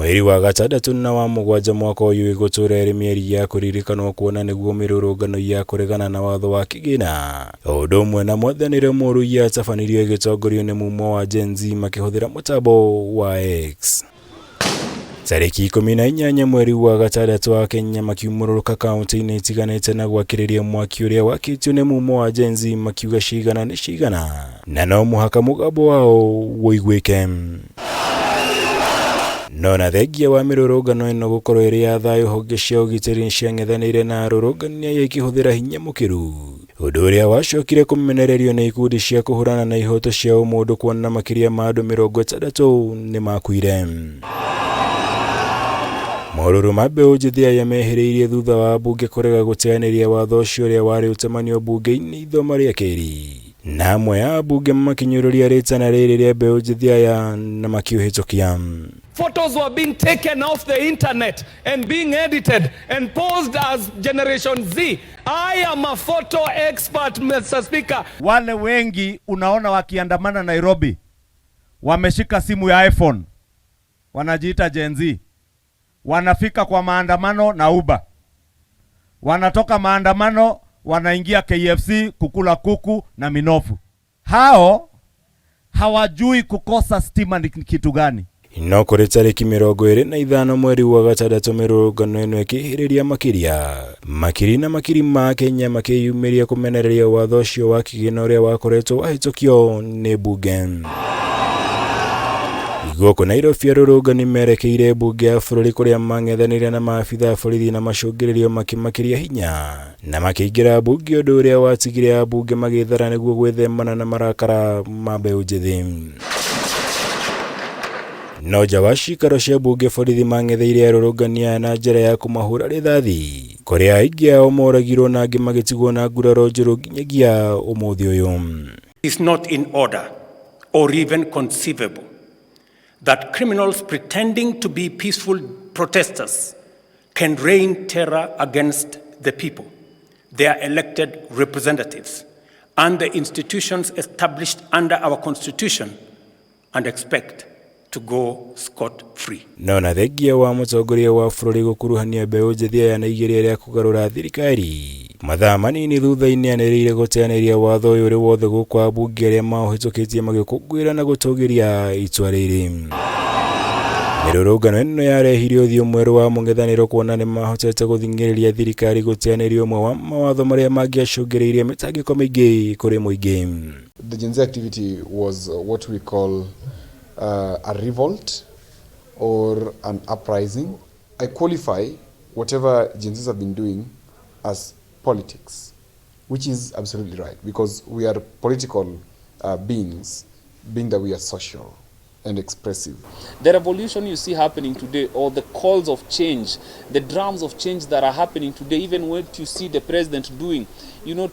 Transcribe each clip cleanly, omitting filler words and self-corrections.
Mweri wa gatandatũ na wa mũgwanja mwaka ũyũ ĩgũtũra ĩrĩ mĩeri ya kũririkanwo kuona nĩguo mĩrũrũngano ya kũregana na watho wa kĩgĩna o ũndũ ũmwe na mwathanĩre mũũru yatabanirio ĩgĩtongorio nĩ mumo wa Gen Z makĩhũthĩra mũtambo wa X. Tarĩki 18 mweri wa gatandatũ Akenya makiumũrũrũka kaunti-inĩ itiganĩte na gwakĩrĩria mwaki ũrĩa wakĩtio nĩ mumo wa Gen Z makiuga cigana nĩ cigana na no mũhaka mũgambo wao ũiguĩke. No na thengia wa mĩrũrũngano ĩno gũkorwo ĩrĩ ya thayũ, honge cia ũgitĩri nĩciang'ethanĩire na arũrũngani aya ikĩhũthĩra hinya mũkĩru, ũndũ ũrĩa wacokire kũmenererio nĩ ikundi cia kũhũrana na ihoto cia ũmũndũ kuona makĩria ma andũ 60 nĩ makuire. Morũrũ ma mbeũ njĩthĩ aya mehĩrĩirie thutha wa ambunge kũrega gũteanĩria watho ũcio ũrĩa warĩ ũtamanio mbunge-inĩ ithoma rĩa kerĩ, na amwe a ambunge makĩnyũrũria rĩtana rĩrĩ rĩa mbeũ njĩthĩ aya na makĩũhĩtũkia. Photos were being taken off the internet and being edited and posed as Generation Z. I am a photo expert, Mr. Speaker. Wale wengi unaona wakiandamana Nairobi wameshika simu ya iPhone, wanajiita Gen Z, wanafika kwa maandamano na Uber, wanatoka maandamano wanaingia KFC kukula kuku na minofu. Hao hawajui kukosa stima ni kitu gani. No kũrĩ tarĩki 25 mweri wa gatandatũ mĩrũrũngano ĩno ĩkĩhĩrĩria makĩria, makiri na makiri ma Kenya makĩyumĩria kũmenereria watho ũcio wa kĩgĩna ũrĩa wakoretwo wahĩtũkio nĩ mbunge. Gũkũ Nairobi arũrũngani merekeire mbunge ya bũrũri kũrĩa mang'ethanĩire na maabitha a borithi na macũngĩrĩrio makĩmakĩria hinya na makĩingĩra mbunge, ũndũ ũrĩa watigire ambunge magĩthara nĩguo gwĩthemana na marakara ma mbeũ njĩthĩ. No nja wa cikaro cia mbunge borithi mang'etheire arũrũngani aya na njĩra ya kũmahũra rithathi, kũrĩa aingĩ ao moragirwo na angĩ magĩtigwo na nguraro njũru nginyagia ũmũthĩ ũyũ. It is not in order or even conceivable that criminals pretending to be peaceful protesters can rain terror against the people, their elected representatives, and the institutions established under our Constitution and expect to go scot-free. No na thengia wa mũtongoria wa bũrũri gũkuruhania mbeũ njĩthĩ aya na igeria rĩa kũgarũra thirikari, mathaa manini thutha-inĩ anĩrĩire gũteanĩria watho ũyũ ũrĩ wothe gũkũ ambunge arĩa maũhĩtũkĩtie magĩkũngũĩra na gũtũgĩria itua rĩrĩ. Mĩrũrũngano ĩno yarehire ũthiũ mwerũ wa mũng'ethanĩro kuona nĩ mahotete gũthing'ĩrĩria thirikari gũteanĩria ũmwe wa mawatho marĩa mangĩacũngĩrĩirie mĩtangĩko mĩingĩ kũrĩ mũingĩ. The Gen Z activity was what we call a revolt or an uprising. I qualify whatever Gen Zs have been doing as politics, which is absolutely right, because we are political beings, being that we are social and expressive. The revolution you see happening today, or the calls of change, the drums of change that are happening today, even what you see the president doing,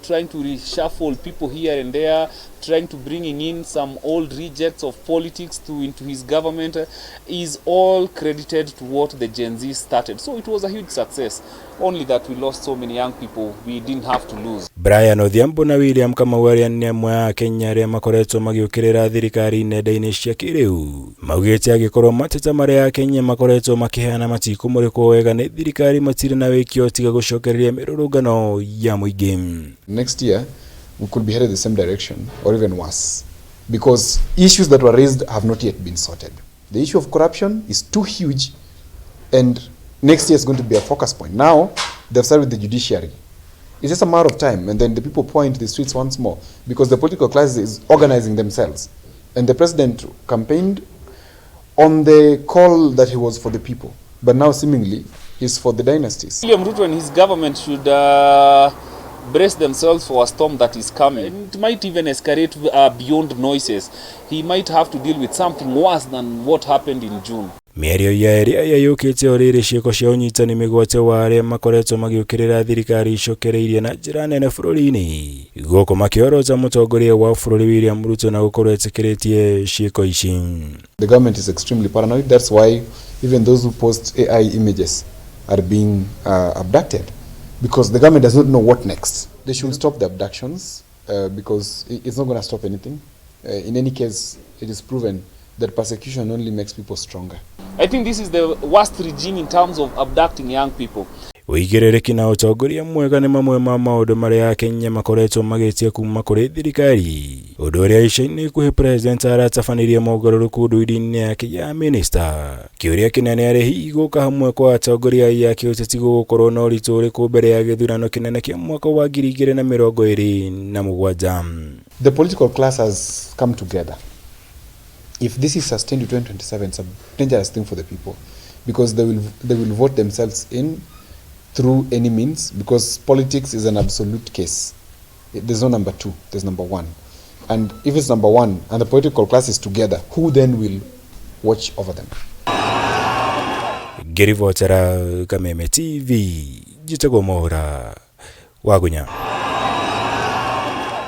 trying to reshuffle people here and there, trying to bringing in some old rejects of politics to into his government, is all credited to what the Gen Z started. So it was a huge success, only that we lost so many young people we didn't have to lose. Brian Odhiambo na William Kamau arĩa nĩ amwe a Kenya arĩa makoretwo magĩũkĩrĩra thirikari nenda-inĩ cia kĩrĩu maugĩte angĩkorwo mateta marĩa Akenya makoretwo makĩheana matikũmũrĩkwo wega nĩ thirikari, matirĩ na wĩkio tiga gũcokereria mĩrũrũngano ya mũingĩ. Next year, we could be headed the same direction or even worse, because issues that were raised have not yet been sorted. The issue of corruption is too huge, and next year is going to be a focus point. Now, they've started with the judiciary. It's just a matter of time, and then the people point the streets once more, because the political class is organizing themselves. And the president campaigned on the call that he was for the people, but now seemingly he's for the dynasties. William Ruto and his government should brace themselves for a storm that is coming. It might even escalate beyond noises. He might have to deal with something worse than what happened in June. Mĩario ya ĩrĩa aya yũkĩte o rĩrĩ ciĩko cia ũnyitani mĩgwate wa arĩa makoretwo magĩũkĩrĩra thirikari icokereirie na njĩra nene bũrũri-inĩ, gũkũ makĩorota mũtongoria wa bũrũri William Ruto na gũkorwo etĩkĩrĩtie ciĩko ici. The government is extremely paranoid. That's why even those who post AI images are being abducted, because the government does not know what next. They should stop the abductions because it's not going to stop anything. In any case, it is proven that persecution only makes people stronger. I think this is the worst regime in terms of abducting young people. Ũigĩrĩrĩki na ũtongoria mwega nĩ mamwe ma maũndũ marĩa Akenya makoretwo magĩtia kuma kũrĩ thirikari, ũndũ ũrĩa ica-inĩ ikuhĩ President aratabanirie mogarũrũku ndũire-inĩ yake ya minista. Kĩũria kĩnene arĩ hihi gũka hamwe kwa atongoria ya kĩũteti gũgũkorwo na ũritũ ũrĩkũ mbere ya gĩthurano kĩnene kĩa mwaka wa 2027. The political class has come together. If this is sustained to 2027, it's a dangerous thing for the people, because they will vote themselves in through any means, because politics is an absolute case. There's no number two, there's number one. And if it's number one and the political class is together, who then will watch over them? Ngĩribotera Kameme TV, njĩtagwo Mwaũra Wagunya.